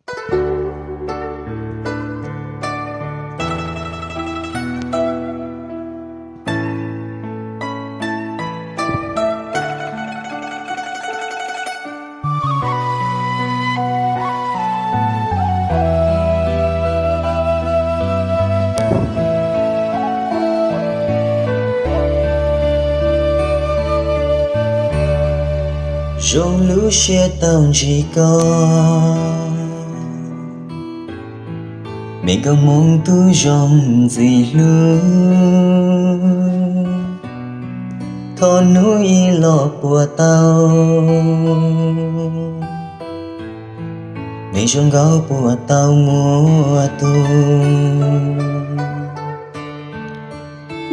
Zoo lub siab tau ntsib koj, me nkauj Hmoob tub zoo ntxim hlub. Thaum hnub ib los puas tau, neeg zoo nkauj puas tau muaj tus.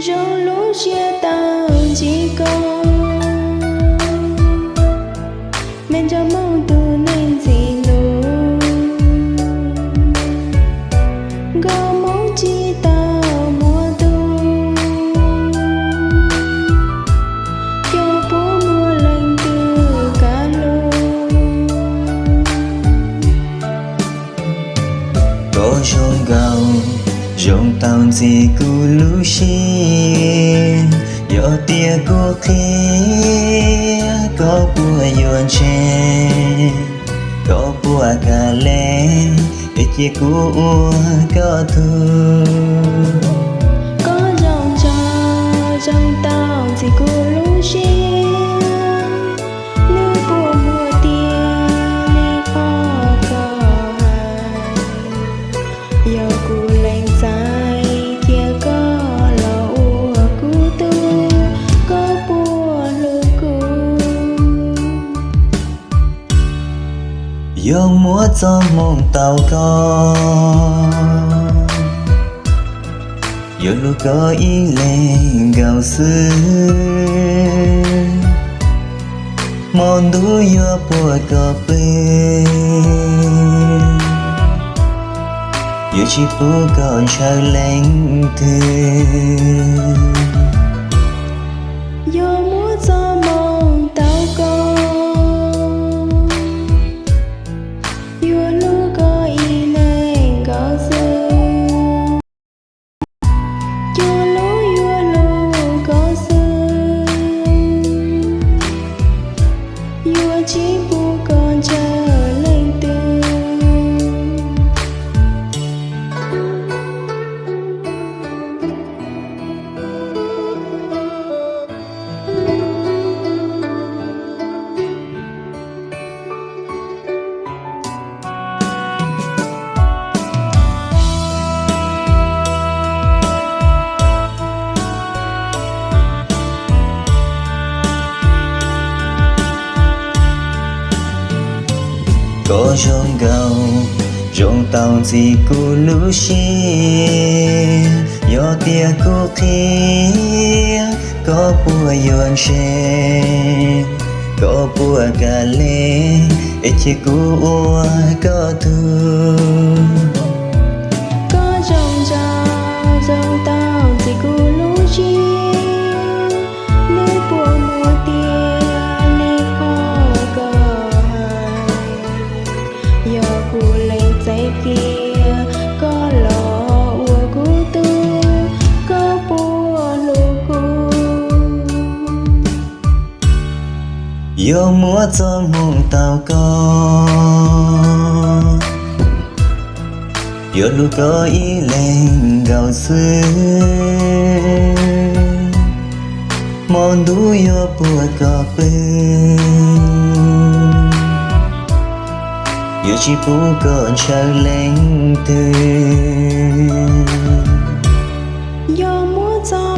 Zoo lub siab tau ntsib koj, me nkauj Hmoob tus neeg ntxim hlub. Nkauj Hmoob tsis tau muaj tus, coj puab muaj leej twg kav lug. Koj zoo nkauj, zoo tau ntxim kuv lub siab. Yog tias kuv qhia, koj puas yuav ntseeg? Koj puas kam lees, es cia kuv ua koj tug? Koj zoo nkauj, zoo tau ntxim kuv lub siab. Nws puas muaj tiag li qhov koj hais? Yog kuv lees txais, cia koj los ua kuv tug, koj puas hlub kuv? Yog muab txoj hmoo tau koj, yuav hlub koj ib leeg nkaus xwb. Hmo ntuj yuav puag koj pw, yuav tsis pub koj ntshaw leej twg. Yog muab txoj hmoo tau koj, yuav hlub koj ib leeg nkaus xwb. Cov lub yuav hlub koj xwb, yuav tsis pub koj ntshaw leej twg. Koj zoo nkauj, zoo tau ntxim kuv lub siab. Yog tias kuv qhia, koj puas yuav ntseeg? Koj puas kam lees, es cia kuv ua koj tug? Koj zoo nkauj, zoo tau ntxim kuv lub siab. Nws puas muaj tiag li qhov koj hais? Yog kuv lees txais, cia koj los ua kuv tug, koj puas hlub kuv? Yog muab txoj hmoo tau koj, yuav hlub koj ib leeg nkaus xwb. Hmo ntuj yuav puag koj pw, yuav tsis pub koj ntshaw leej twg. Yog muab txoj